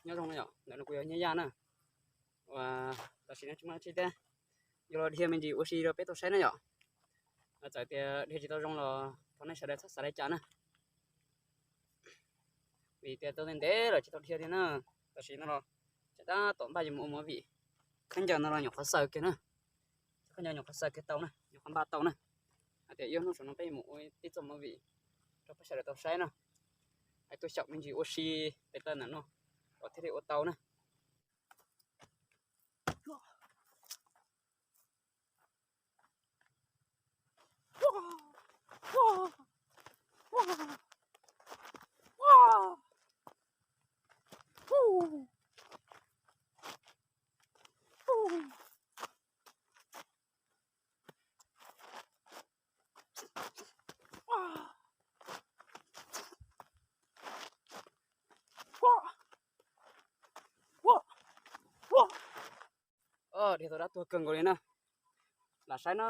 Nyob zoo na yom, ntawm no kuv yog Nyiaj Yaj na. Uas tam sim no tsis muaj dab tsi thiab, yuav los dhia me ntsis ua si rau peb tau saib na yom. Txawm tias dhia tsis tau zoo los thov nej sawv daws txhob xav li cas na. Vim tias tau ntev ntev los tsis tau dhia thiab na. Tam sim no los tseem tab tom npaj yuav mus ua movie. Khaub ncaws no los nyuam qhuav xaws kiag na. Khaub ncaws nyuam qhuav xaws kiag tau na, nyuam qhuav npaj tau na. Hais tias ib hnub saum no peb mus ua ib txoj movie rau peb sawv daws tau saib na. Hais tuaj xyaum me ntsis ua si pem taw ntawm no kom thiaj li ua tau na. Dhia tau dab tuag kawg nkaus li na. Lam saib na.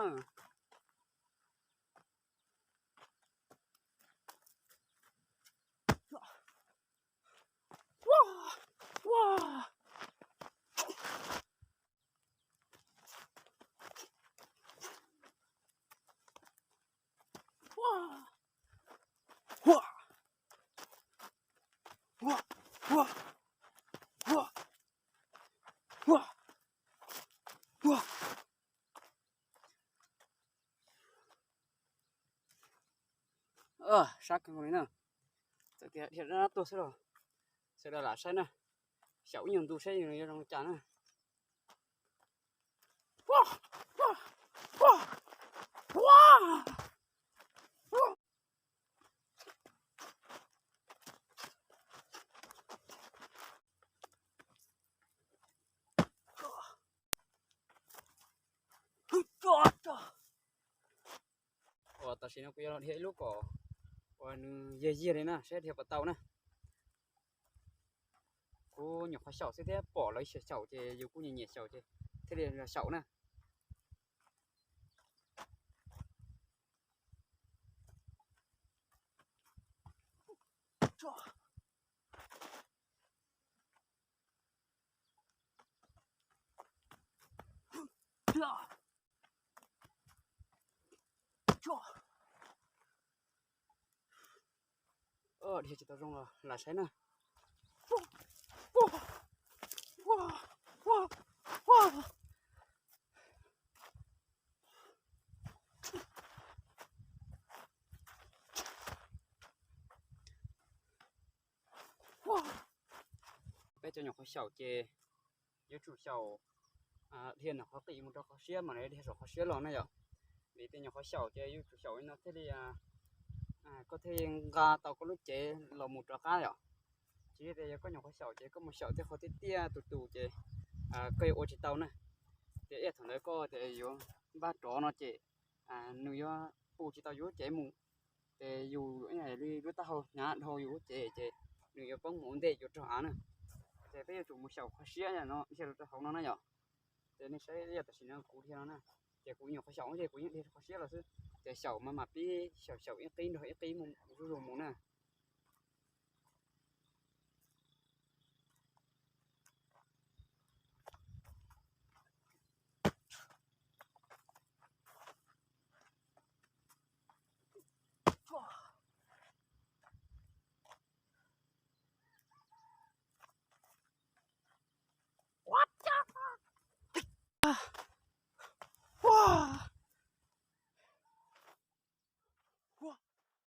Sab kawg nkaus li na. Txawm tias dhia dab tuag xwb los sawv daws lam saib na. Xyaum ib nyuag ntu saib yuav zoo li cas na. Uas tam sim no kuv yuav los dhia ib lub kom uas nws yiag yiag li na, saib dhia puas tau na. Kuv nyuam qhuav xyaum xwb thiab pom lawv xyaum xyaum ces yus kuj nyiam nyiam xyaum ces thiaj li los xyaum na. Dhia tsis tau zoo los lam saib na. Peb cov nyuam qhuav xyaum ces yuav tsum xyaum dhia ntawm qhov qis mus rau qhov siab mas dhia saum qhov siab los na yom. Vim tias nyuam qhuav xyaum ces yuav tsum xyaum li no thiaj li koj thiaj li nqa tau koj lub cev los mus rov qab yom. Tsis yog tias yog koj nyuam qhuav xyaum ces koj mus xyaum tej qhov tiaj tiaj tus tus ces koj yuav ua tsis tau na. Ces ib thaum ntawd koj tias yuav npaj rov no ces nws yuav ua tsis tau yus lub cev mus. Ces yus li lub taub hau hnyav dhau yus lub cev ces nws yuav poob mus ua ntej yus rau av na. Ces peb yuav tsum mus xyaum qhov siab no dhia rau hauv no na yom. Ces nej saib yog tam sim no kuv dhia no na, ces kuv nyuam qhuav xyaum ces kuv yeej dhia qhov siab los xwb. Ces xyaum mas mam pib xyaum xyaum ib qib nrog ib qib mus zuj zus mus na.